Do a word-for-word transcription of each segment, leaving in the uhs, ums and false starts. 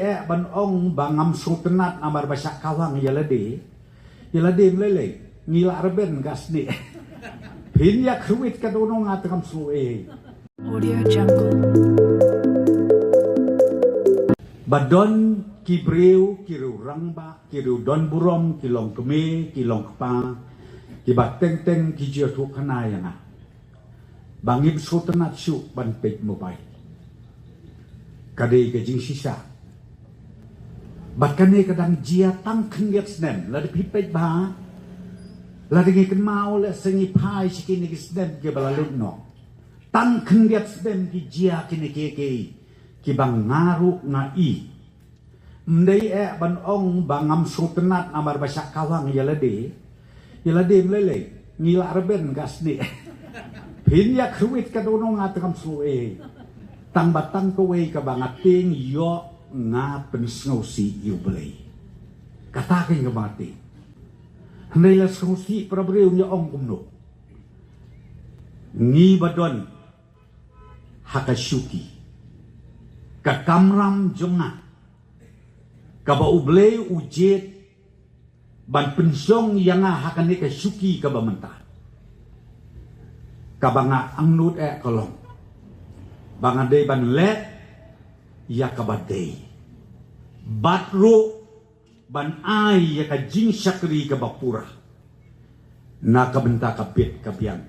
Eh, ban ong ba ngam sngewtynnat namar ba shah kawang ïa lade. Ïa lade mlei lei, ngi la rben ka snieh. Phin ïa khruit ka dono nga te ngam sngew eh. Audio Jungle. Ba don ki briew, ki riew rangbah, ki riew don burom, ki long kmie, ki long kpa, kiba teng teng ki ju ïathuh khana ïa nga ba ngim sngewtynnat shuh ban peit mobile. Ka dei ka jingshisha. Bad kane ka dang jia tang khyndiat snem, lada phi peit bha, lada ngi kynmaw lehse ngi phai sha kine ki snem kiba la lut noh. Tang khyndiat snem ki jia kine kiei kiei kiba nga ruh nga i. Ym dei eh ban ong ba ngam sngewtynnat namar ba shah kawang ïa lade. Ïa lade mlei lei, ngi la rben ka snieh. Phin ïa khruit ka dono nga te ngam sngew eh. Tang ba tang kawei kaba nga tieng ïoh nga pynsngewsih ïa U Blei. Kata keiñ kaba nga tieng. Hynrei la sngewsih para briew ngi ong kumno. Ngi ba don ha ka shuki, ka kamram jong nga, kaba U Blei u jied ban pynshong ïa nga ha kane ka shuki kaba mynta. Kaba nga angnud eh ka long ba nga dei ban leh ïa kaba dei, bad ruh ban ai ïa ka jingshakri kaba pura na ka bynta ka bit ka biang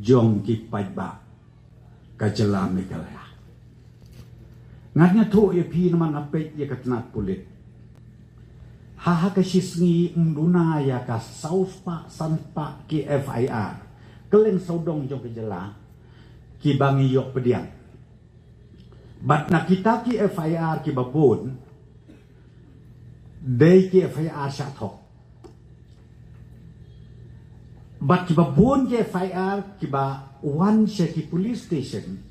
jong ki paidbah ka jylla Meghalaya. Ngan ïathuh ïa phi namar nga peit ïa ka tnat pulit. Ha, ha ka shisngi ym duna ïa ka saw spah san spah ki F I R kylleng sawdong jong ka jylla kiba ngi ïoh pdiang. Bad na kita ki F I R kiba bun, dei ki F I R shah thok. Bad kiba bun ki F I R kiba wan sha ki police station,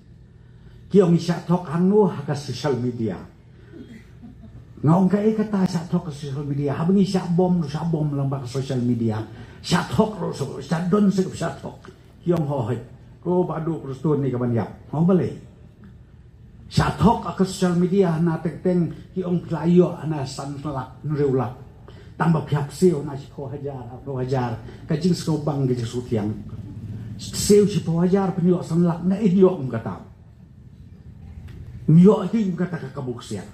ki ong shah thok hangno, ha ka social media. Nga ong kaei kata shah thok ka social media, haba ngi shah bom, shah bom lang bad ka social media. Shah thok ruh, shah don sha ka shah thok. Ki ong hooid. Ko Bah Duh Prestone ne ka ban ïap. Hooid balei? Shah thok ha ka social media hana teng teng ki ong phi la ïoh hana san lak, hynriew lak. Tang ba phi hap siew hana shiphew hajar, arphew hajar. Ka jingsngewbang ka jingsngewthiang. Siew shiphew hajar phin ïoh san lak, na in ïoh ym kata. Ym ïoh hi ym kata ka kabu ksiar.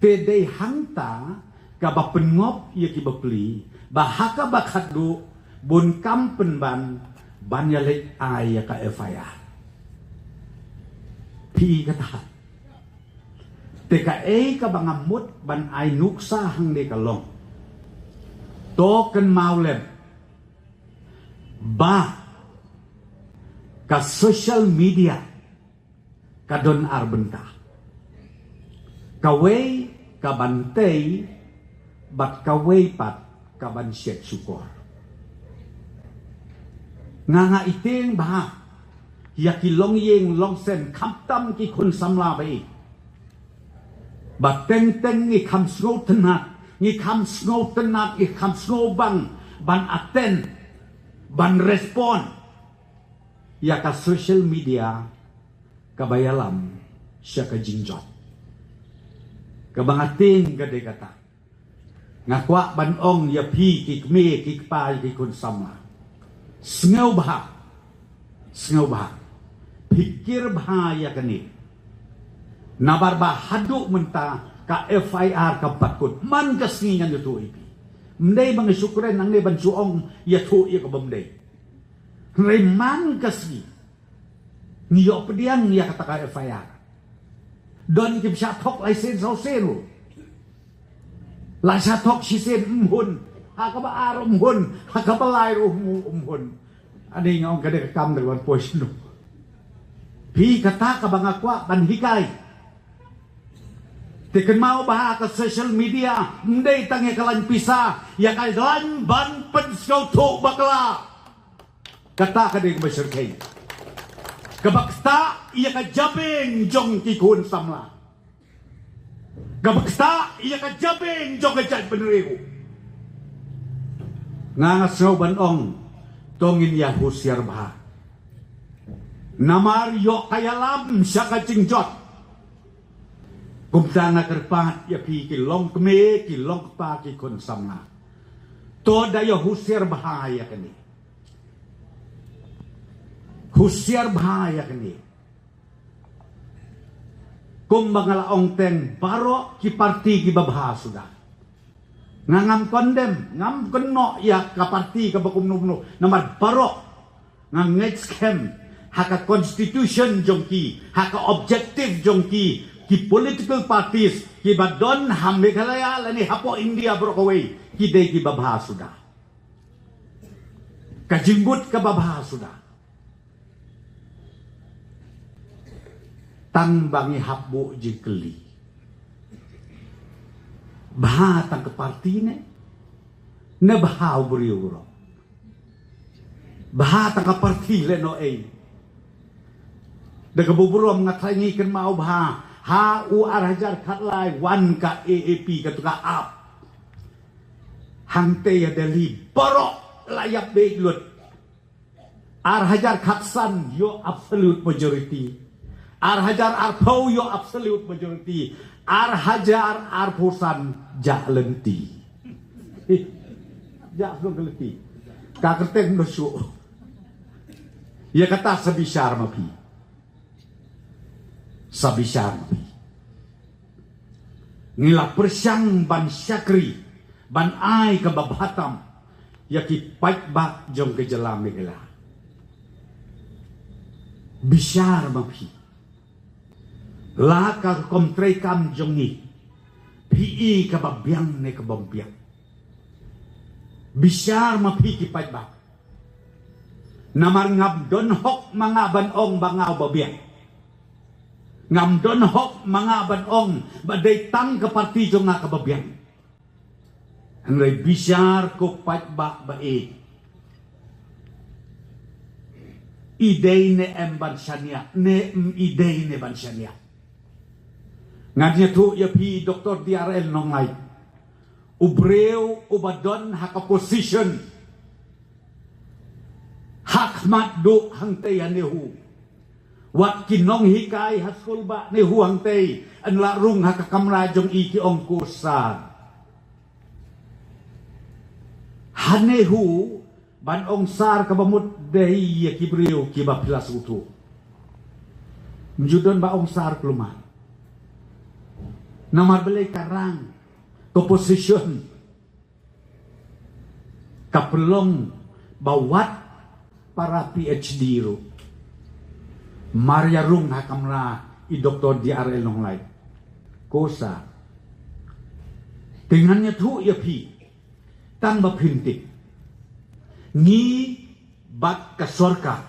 Te dei hangta kaba pynngop ïa ki bapli ba ha kaba khatduh bun kam pynban ban ïaleit ai ïa ka F I R. Phi kata. Te kaei kaba nga mut ban ai nuksa hangne ka long, to kynmaw lem ba ka social media ka don ar bynta. Kawei ka ban tei bad kawei pat ka ban shet shukor. Nga nga ïa tieng bha ïa ki longïing longsem, khamtam ki khun samla ba ïeit. Ba teng teng ngi kham sngewtynnat, ngi kham sngewtynnat, ngi kham sngewbang ban attend, ban respond ïa ka social media kaba ïalam sha ka jingjot. Kaba nga tieng ka dei kata. Nga kwah ban ong ïa phi ki kmie ki kpa ïa ki khun samla. Sngewbha. Sngewbha. Pyrkhat bha ïa kane. Namar ba haduh mynta ka F I R kam pat kut. Man ka sngi ngan ïathuh ïa phi. Ym dei ba nga shu kren nangne ban shu ong ïathuh ïa kaba ym dei. Hynrei man ka sngi ngi ïoh pdiang ïa kata ka F I R. Don kiba shah thok lai sien saw sien ruh. La shah thok shisien ym hun. Ha kaba ar ym hun. Ha kaba lai ruh ym, ym hun. Ani nga ong ka dei ka kam da ka ban poi shano. Phi, kata kaba nga kwah ban hikai. Te kynmaw ba ha ka social media ym dei tang ïa ka lain pisa, ïa ka lain ban pynsngewthuh bakla. Kata ka dei kaba shyrkhei. Kaba ktah ïa ka jabieng jong ki khun samla. Kaba ktah ïa ka jabieng jong ka jaitbynriew. Nga nga sngew ban ong, to ngin ïa husiar bha. Namar ïoh ka ïalam sha ka jingjot. Kumta nga kyrpad ïa phi ki long kmie, ki long kpa, ki khun samla. To da ïa husiar bha ïa kane. Husiar bha ïa kane. Kumba nga la ong teng, baroh ki parti kiba bha suda. Nga ngam condemn, ngam kynnoh ïa ka parti kaba kumno kumno. Namar baroh nga ngeit skhem ha ka constitution jong ki, ha ka objective jong ki, ki political parties kiba don ha Meghalaya lane hapoh India baroh kawei, ki dei kiba bha suda. Ka jingmut kaba bha suda. Tang ba ngi hap buh jingkylli. Bha tang ka parti ne? Ne bha u briew ruh? Bha tang ka parti lehnohei? Da kaba burom nga tharai ngi kynmaw bha ha u ar hajar khatlai wan ka A A P, kato ka app. Hangtei ha Delhi baroh la ïap beit lut. Ar hajar khatsan ïoh absolute majority. Ar hajar arphew ïoh absolute majority. Ar hajar arphew san jah lynti. Jah sdang lynti. Ka kyrteng ym da shuh. Ïa kata sa bishar ma phi. Sa bishar ma phi. Ngi la pyrshang ban shakri, ban ai kaba bha tam ïa ki paidbah jong ka jylla Meghalaya. Bishar ma phi. La ka rukom treikam jong ngi, phi i kaba biang ne kaba ym biang. Bishar ma phi ki paidbah. Namar ngam don hok ma nga ban ong ba nga uba biang. Ngam don hok ma nga ban ong ba dei tang ka parti jong nga kaba biang. Hynrei bishar ko paidbah ba ïeit. I dei ne em ban shaniah, ne em i dei ne ban shaniah. Ngan ïathuh ïa phi, Doktor D R L Nonglait, u briew uba don ha ka position ha khmat duh hangtei ha NEHU. Wat ki nonghikai ha skul bah NEHU hangtei yn lah rung ha ka kamra jong i, ki ong ko sir. Ha NEHU ban ong sir kaba mut dei ïa ki briew kiba phi la sngewthuh. Ym ju don ba ong sir kulmar. Namar balei? Ka rang, ka position. Ka pynlong ba wat para P H D ruh mar ïa rung ha kamra i Doktor D R L Nonglait. Ko sir, te ngan ïathuh ïa phi tang ba phin tip. Ngi bad ka sorkar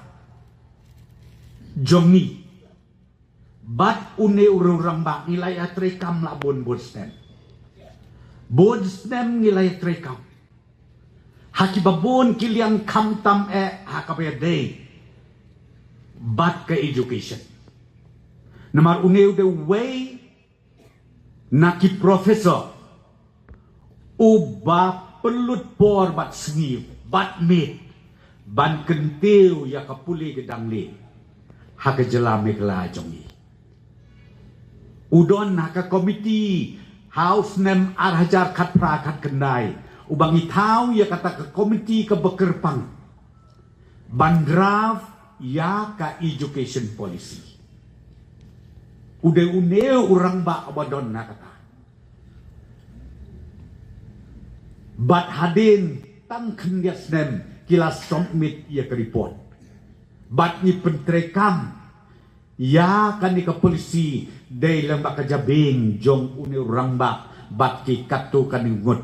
jong ngi bad une u rangbah ngi la ïa treikam la bun bun snem. Bun snem ngi la ïa treikam ha kiba bun ki liang, khamtam eh ha kaba ïadei bad ka education. Namar une u dei uwei na ki professor uba pynlut por bad sngi bad miet ban kyntiew ïa ka pule ka dangle ha ka jylla Meghalaya jong ngi. U don ha ka komiti ha u snem ar hajar khatphra khatkhyndai uba ngi thaw ïa kata ka komiti kaba kyrpang ban draft ïa ka education policy. U dei une u rangbah uba don ha kata. Bad hadien tang khyndiat snem ki la submit ïa ka report. Bad ngi pyntreikam ïa kane ka policy dei lyngba ka jabieng jong une u rangbah bad ki katto katne ngut